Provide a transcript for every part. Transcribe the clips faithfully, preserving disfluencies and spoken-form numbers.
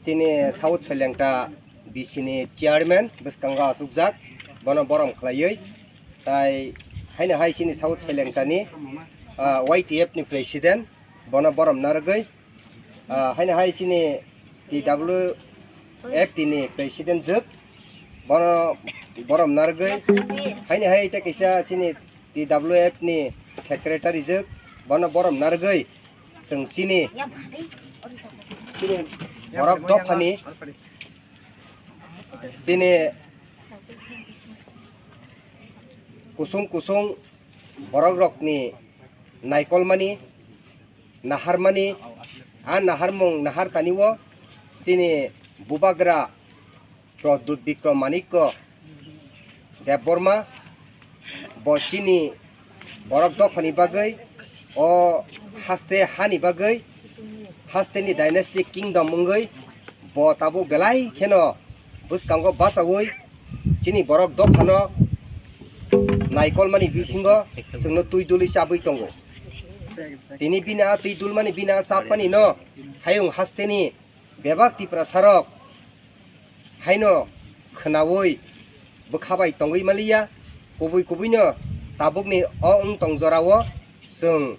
Chini South Soilengta B C ni chairman bwskango achukjak, bono borom khlaiwi. Tai haino hai chini South Soilengta ni, ah, Y T F ni president, bono borom narwgwi. Ah, haino hai chini T W F T ni president jwk, bono borom narwgwi. Haino hai tei kaisa chini T W F ni secretary jwk, bono borom narwgwi. Chwng chini, chini borok dophani chini kusung kusung borok rokni naikolmani, naharmani, a naharmung nahar tani o chini bubagra Pradyut Bikram Manikya Debbarma, bo chini borok dophani bagwi, o haste hani bagwi, haste ni dynasty kingdom wngwi, bo tabuk belai kheno bwskango bachaui chini borok dophano naikolmani bisingo chwngno twi dulwi chabwi tongo. Tini bini a twi dulmani, bini a chapmani no hayung hasteni bebak Tiprasa rok haino khwnaui bwkha bai tongwi maliya, kubui kubuino tabukni o wng tong jorao chwng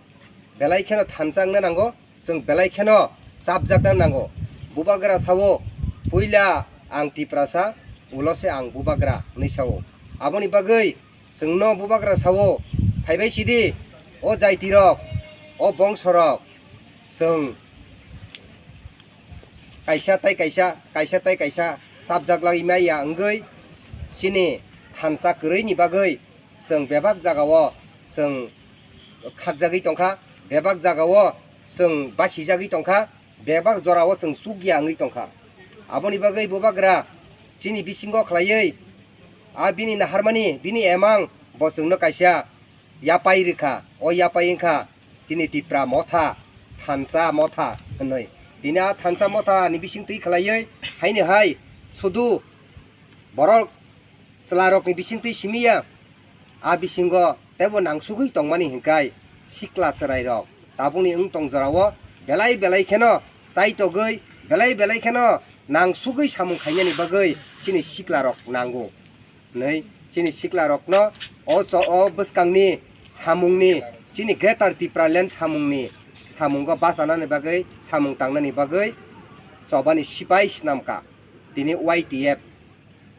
belai kheno thansa wngna nango, chwng belai kheno chapjakna nango. Bubagra sao, "Puila ang Tiprasa, ulo se ang bubagra," hwnwi sao. Aboni bagwi chwngno bubagra sao, phaibai sidi, o jaitirok, o bongsorok, chwng kaisa tai kaisa, kaisa tai kaisa chapjak lagwi maya wngwi chini thansa kwrwini bagwi chwng bebak jagao chwng khakjagwi tongkha, bebak jagao chwng basijagwi tongkha, bebak jorao chwng chukya wngwi tongkha. Aboni bagwi bubagra chini bisingo khlaiwi a bini naharmani, bini emang bo chwngno kaisa yapai rwkha, o yapai wngkha chini Tipra motha, thansa motha hwnwi. Tini a thansa motha ni bisingtwi khlaiwi haino hai sudu borok chwlarokni bisingtwi simiya, a bisingo teibo nangsugwi tongmani hinkai sikla chwrairok tabukni wng tong jorao belai belai kheno chaitogwi, belai belai kheno nangsugwi samung khainani bagwi chini siklarok nango. Hwnwi chini siklarokno o cho-, o bwskangni samungni, chini Greater Tipraland samungni, samungo bachanani bagwi, samung tangnani bagwi chobani sipai swnamkha tini Y T F.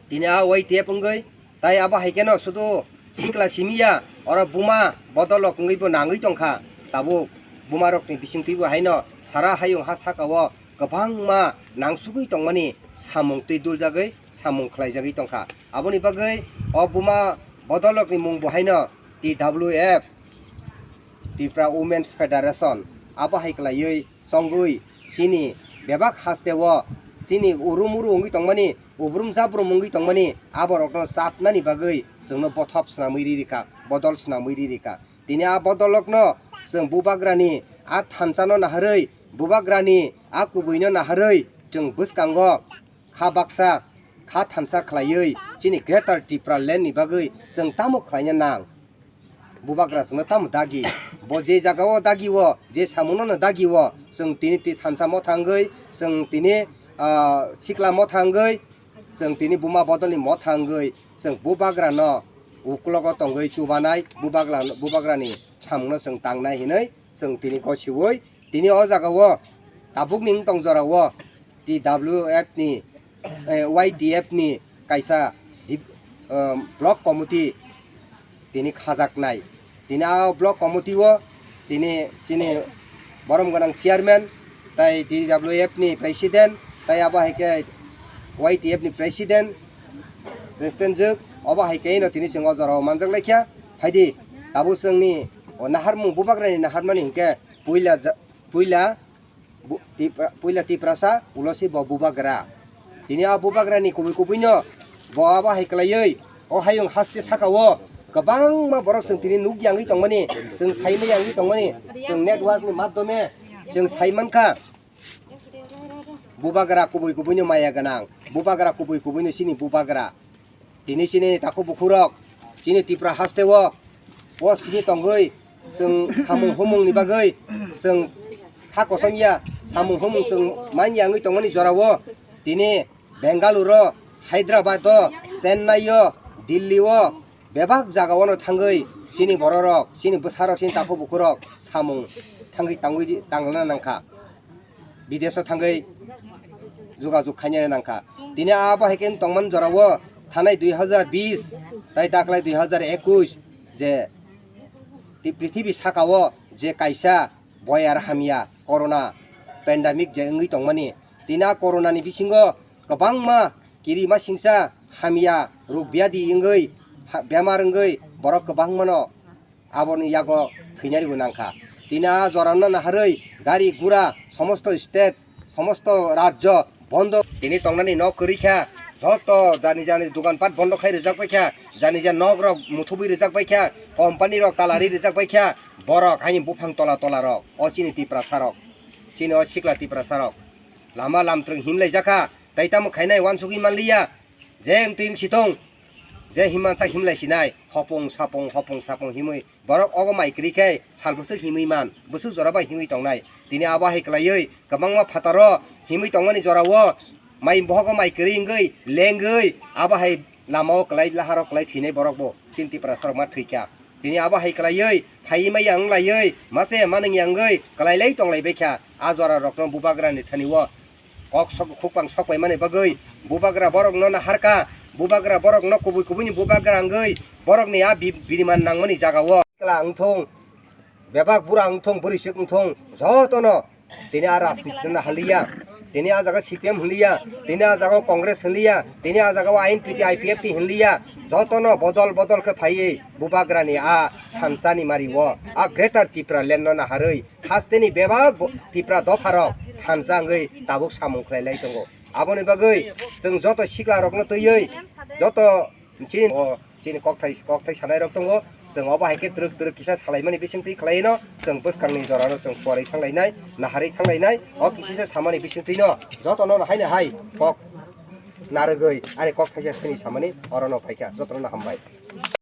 Tini a Y T F wngwi, tai abo hai kheno sudu sikla simiya, oro buma bodolrok wngwibo nangwi tongkha. Tabuk bumarokni bisingtwibo haino sara hayung ha sakao kwbangma nangsugwi tongmani samung twi duljagwi samung khlaijagwi tongkha. Aboni bagwi o buma bodolrokni mungbo haino T W F, Tipra Women's Federation, abo hai khlaiwi chongwi chini bebak hasteo chini urum uru wngwi tongmani, ubrum jabrum wngwi tongmani, aborokno chapnani bagwi chwngno bothop swnamwi ririkha, bodol swnamwi ririkha. Tini a bodolrokno chwng bubagrani a thansano naharwi, bubagrani a kubuino naharwi chwng bwskango kha baksa, kha thansa khlaiwi chini Greater Tipraland ni bagwi chwng tamo khlaina nang? Bubagra chwngno tamo dagi? Bo je jagao dagi o, je samungno no dagi o, chwng tini ti thansa motha wngwi, chwng tini, ah, sikla motha wngwi, chwng tini buma bodolni motha wngwi, chwng bubagrano uklogo tongwi chubanai, bubagla-, bubagrani samungno chwng tangnai hinwi chwng tini gosiwi tini o jagao tabukni wng tong jorao T W F ni, eh, Y T F ni kaisa dip-, eh, block committee tini khajaknai. Tini a block committee o tini chini borom gwnang chairman, tai T W F ni president, tai abo hai khe Y T F ni president, president jwk, obo hai khe no tini chwng o jorao manjak laikha. Phaidi, tabuk chwngni o naharmung bubagrani naharmani hinkhe puila ja-, puila Bu-, Tipra-, puila Tiprasa, ulo se bo bubagra. Tini a bubagrani kubui kubuino bo abo hai khlaiwi, o hayung haste sakao kwbangma borok chwng tini nukya wngwi tongmani, chwng saimaya wngwi tongmani, chwng network ni madhyome chwng saimankha. Bubagra kubui kubuino maya gwnang, bubagra kubui kubuino chini bubagra. Tini chini takhuk bukhurok, chini Tipra hasteo, o sini tongwi, chwng samung humungni bagwi, chwng Ha kosom ya, samung humung chwng man ya wngwi tongmani jorao tini Bengaluru, Hyderabad o, Chennai o, Delhi o, bebak jaga ono thangwi chini bororok, chini bwsarok, chini takhuk bukhurok samung thangwi tangwi tanglana nangkha, bidesh o thangwi jogajog khainani nangkha. Tini abo hai khe tongmani jorao thanai dui hazar bis tai daklai dui hazar ekush je ti-, prithibi sakao je kaisa boyar hamya corona pandemic je wngwi tongmani. Tini a corona ni bisingo kwbangma kirima singsa hamya rog byadi wngwi ha-, bemar wngwi borok kwbangmano aboni yago thwinani bo nangkha. Tini a jorano naharwi gari gura somosto state, somosto rajyo bondo. Tini tongnani nok kwrwi kha, joto jani jani dogan pat bondo khai rijak bai kha, jani jani nok rok muthubwi rijak bai kha, company rok talari rijak bai kha, borok haini buphang tola tola rok, o chini Tiprasa rok, chini o sikla Tiprasa rok lama lamtwrwng himlai jakha, tai tamo khainai uansugwi manliya. Je wng twi wng si tong, je himmansa himlai sinai, hopong sapong, hopong sapong himwi borok ogo mai kwrwi khe sal bwswk himwi man, bwswk jora bai himwi tongnai. Tini abo hai kwlaiwi kwbangma phataro himwi tongmani jorao mai bohogo mai kwrwi wngwi lengwi abo hai lamao kwlai laharo kwlai thwinai borok bo chini Tiprasa rok ma thwikha. Tini abo hai kwlaiwi phaiwi maya wng laiwi mase manwng ya wngwi kwlai lai tong lai bai kha. A jora rokno bubagra ni thani o kok sok khukpang sok pai mani bagwi bubagra borok no naharka, bubagra borok no kubui kubui ni bubagra wngwi borok ni a bi-, biriman nangmani jaga o. Kla wngthung, bebak bura wngthung, bwrwi swk wngthung, joto no tini a rajniti no haliya, tini a jaga C P M hiliya, tini a jaga Congress hiliya, tini a jaga o I N P T, I P F T hiliya, joto no bodol bodol khe phaiwi bubagra ni a thansa ni mari o a Greater Tipraland no naharwi hasteni bebak bo-, Tipra dopha rok thansa wngwi tabuk samung khlai lai tongo. Aboni bagwi chwng joto sikla rokno twiwi joto chini o chini kokthai kokthai sanai rok tongo. Chwng obo hai khe twrwk twrwk kisa salaimani bisingtwi khlaino chwng bwskangni jorano chwng porwi thanglainai, naharwi thanglainai. O kisisa samani bisingtwino jotono haino hai kok narwgwi ani kok thaisa thani samani orono phaikha. Jotono hambai.